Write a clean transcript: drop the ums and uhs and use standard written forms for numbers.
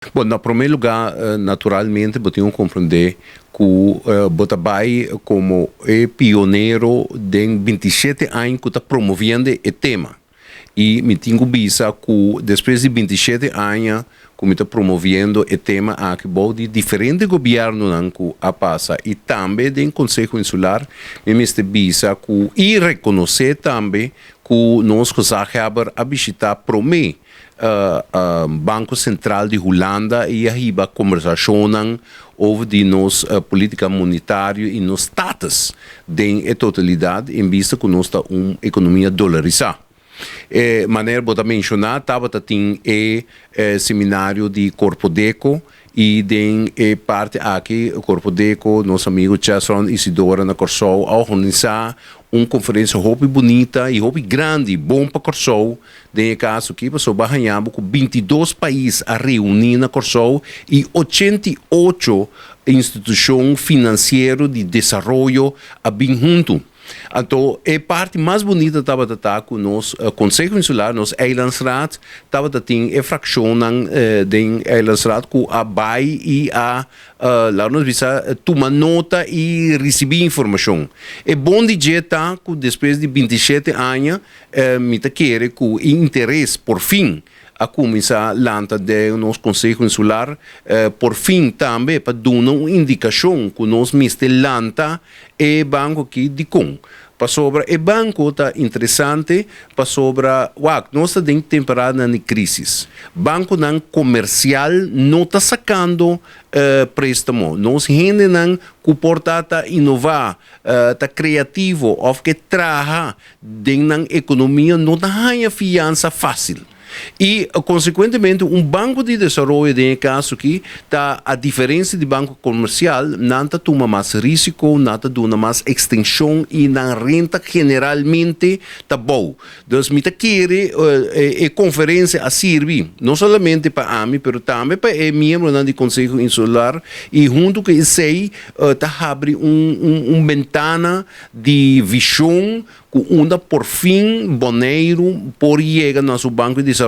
Bon, na promé lugá, naturalmente, bo tin ku komprondé ku bo ta bai komo e pionero den 27 aña ku ta promoviendo e tema. I mi tin ku bisa ku despues di 27 aña ku mi ta promoviendo e tema aki bou di diferente gobièrnunan ku a pasa i tambe den Konseho Insular, mi mester bisa ku i rekonosé tambe ku nos gezaghebber a bishitá promé Banko Sentral di Hulanda i a hiba kombersashonnan over di nos polítika monetario i nos status den e totalidat en bista ku nos ta un ekonomia dolarisá. E manera bo ta menshoná, tabata tin e seminario di Korpodeko i den e parti aki Korpodeko, nos amigu Chesron Isidora na Kòrsou a organisá un konferensia hopi bunita i hopi grandi, bon pa Kòrsou den e kaso aki, pasobra bo a haña bo ku 22 pais a reuní na Kòrsou i 88 institushon finansiero di desaroyo a bin huntu. Anto e parti mas bunita tabata ta ku nos Konseho Insular, nos Eilandsraad, tabata tin e frakshonnan den Eilandsraad ku a bai i a, laga nos bisa, tuma nota i risibí informashon. E bon di dje ta ku despues di 27 aña mi ta kere ku e interes por fin a kuminsá lanta den nos Konseho Insular, por fin tambe pa duna un indikashon ku nos mester lanta e banko aki. Dikon? Pasobra e banko ta interesante, pasobra wak, nos ta den temporadanan di krísis. Bankonan komersial no ta sakando préstamo. Nos hendenan ku por ta ta inová, ta kreativo òf ke traha den nan ekonomia no ta haña fiansa fásil. I konsekuentemente un banko di desaroyo den e kaso aki ta, a diferensia di banko komersial, nan ta tuma mas risiko, nan ta duna mas ekstenshon i nan renta generalmente ta bou. Dus mi ta kere e konferensia a sirbi no solamente pa ami pero tambe pa e miembronan di Konseho Insular i huntu ku esei ta habri un bentana di vishon ku unda por fin Boneiru por yega na su banko di desaroyo.